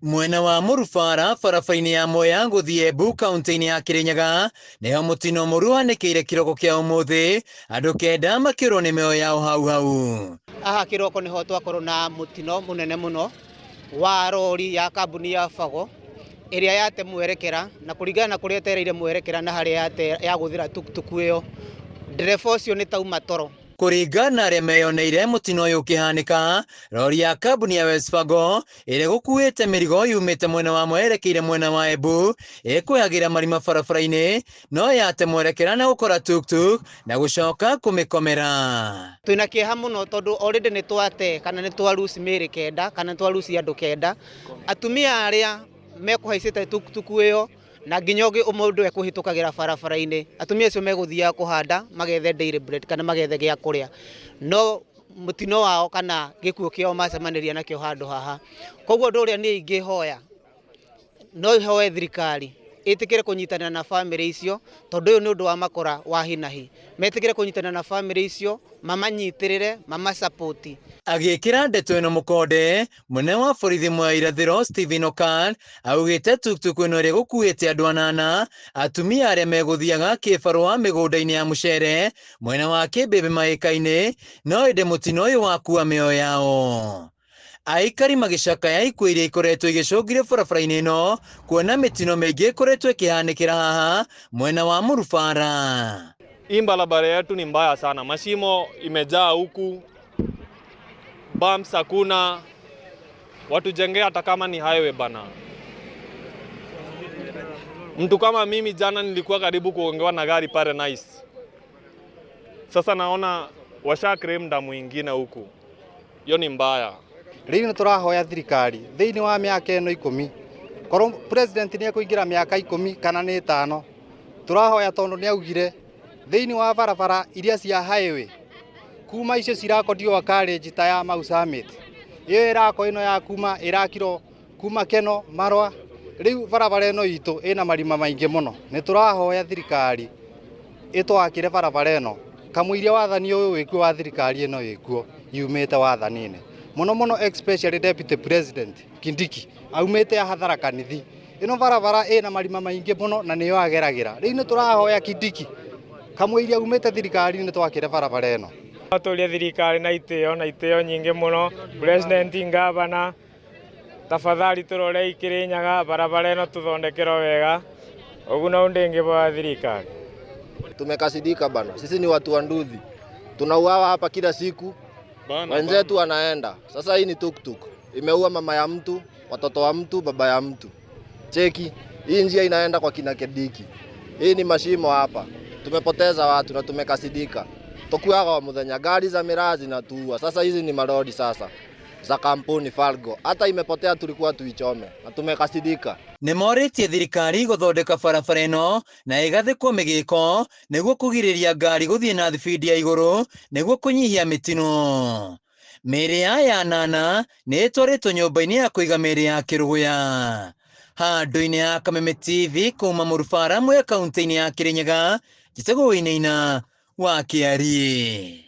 Mwena wa Mũrubara barabara-inĩ ya Mwea gũthiĩ Embu kaunti-inĩ ya Kirinyaga nĩho mũtino mũru wanĩkĩire kĩroko kĩa ũmũthĩ, andũ kenda makĩũrwo nĩ mĩoyo yao hau hau. Haha kĩroko nĩho twakorwo na mũtino mũnene mũno wa rori ya kambuni ya Fago ĩrĩa yate mwerekera na kũringana na kũrĩa ĩtereire mwerekera na harĩa yagũthĩra tuktuku ĩyo, ndereba ũcio nĩ tauma toro. Kũringana na arĩa meyoneire mũtino ũyũ ũkĩhanĩka, rori ya kambuni ya Wells Fargo ĩrĩa ĩgũkuĩte mĩrigo yumĩte mwena wa Mwea yerekeire mwena wa Embu ĩkwehagĩra marima barabara-inĩ no yate mwerekera na gũkora tuktuk na gũcoka kũmĩkomera. Twĩna kĩeha mũno tondũ already nĩ twate kana nĩ twa lose mĩĩrĩ kenda kana nĩ twa lose andũ kenda. Atumia arĩa mekũhaicĩte tuktuku ĩyo na nginya ũngĩ mũndũ ekũhĩtũkagĩra barabara-inĩ, atumia acio megũthiaga kũhanda magethe daily bread kana magethe gĩa kũrĩa, no mũtino wao kana gĩkuũ kĩao macemanĩria nakĩo handũ haha. Koguo ũndũ ũrĩa niĩ ingĩhoya, no hoe thirikari ĩtĩkĩre kũnyitanĩra na bamĩrĩ icio, tondũ ũyũ nĩ ũndũ wa makora wa hi na hi. Metĩkĩre kũnyitanĩra na bamĩrĩ icio, mamanyitĩrĩre, mamasupport. Agĩkĩra ndeto ĩno mũkonde, mũnene wa borithi Mwea Irathĩro Stephen Okal augĩte tuktuku ĩno ĩrĩa ĩgũkuĩte andũ anana, atumia arĩa megũthiaga kĩbarũa mĩgũnda-inĩ ya mũcere mwena wa Kĩmbĩmbĩ maĩka-inĩ, no ĩndĩ mũtino ũyũ wakua mĩoyo yao. Aikari magĩcakaya ikuũ iria ikoretwo igĩcũngĩrio barabara-inĩ ĩno, kuona mĩtino mĩingĩ ĩkoretwo ĩkĩhanĩkĩra haha mwena wa Mũrubara. Hii barabara yetu ni mbaya sana, mashimo imejaa huku, bumps hakuna, watujengee hata kama ni highway bana. Mtu kama mimi jana nilikuwa karibu kugongewa na gari pale Nice. Sasa naona washa claim damu ingine huku, hiyo ni mbaya. Rĩu nĩ tũrahoya thirikari thĩinĩ wa mĩaka ĩno 10, korwo president nĩ ekũingĩra mĩaka 10 kana nĩ 5, tũrahoya tondũ nĩ augire thĩinĩ wa barabara iria cia highway kuma icio cirakodio carriage ta ya Mau Summit, ĩyo ĩrako ĩno ya kuma ĩrakirwo kuma Keno Marwa, rĩu barabara ĩno itũ ĩna marima maingĩ mũno. Nĩ tũrahoya thirikari ĩtwakĩre barabara ĩno kamũiria wathani ũyũ wĩkuo wa thirikari ĩno ĩkuo yumĩte wathani-inĩ mũno mũno, especially Deputy President Kindiki aumĩte haha Tharaka Nithi. Ĩno barabara ĩna marima maingĩ mũno na nĩyo ageragĩra. Rĩu nĩ tũrahoya Kindiki kamũiria aumĩte thirikari-inĩ twakĩre barabara ĩno. Tũrie thirikari na itĩo na itĩo nyingĩ mũno, president, governor, tafadhali tũrore Kirinyaga barabara ĩno tũthondekerwo wega ũguo no ndĩngĩboya thirikari. Tumekasirika bana, sisi ni watu wa nduthi, tunauawa hapa kila siku, wenzetu wanaenda. Sasa hii ni tuktuk imeua mama ya mtu, watoto wa mtu, baba ya mtu. Cheki hii njia inaenda kwa kina Kediki, hii ni mashimo hapa. Tumepoteza watu na tumekasirika. Tukuaga wa muthenya, gari za miraa zinatuua. Sasa hizi ni marodi sasa za kampuni Falgo, hata imepotea, tulikuwa tuichome na tumekasirika. Nĩ morĩtie thirikari gũthondeka barabara ĩno na ĩgathĩkwo mĩgĩko nĩguo kũgirĩrĩria ngari gũthiĩ na thibindi ya igũrũ nĩguo kũnyihia mĩtino. Mĩĩrĩ ya aya anana nĩ ĩtwarĩtwo nyũmba-inĩ ya kũiga mĩĩrĩ ya kĩrũgũya. Handũ-inĩ ya Kameme TV kuma Mũrubara Mwea kaunti-inĩ ya Kirinyaga, njĩtagwo Wainaina wa Kĩarie.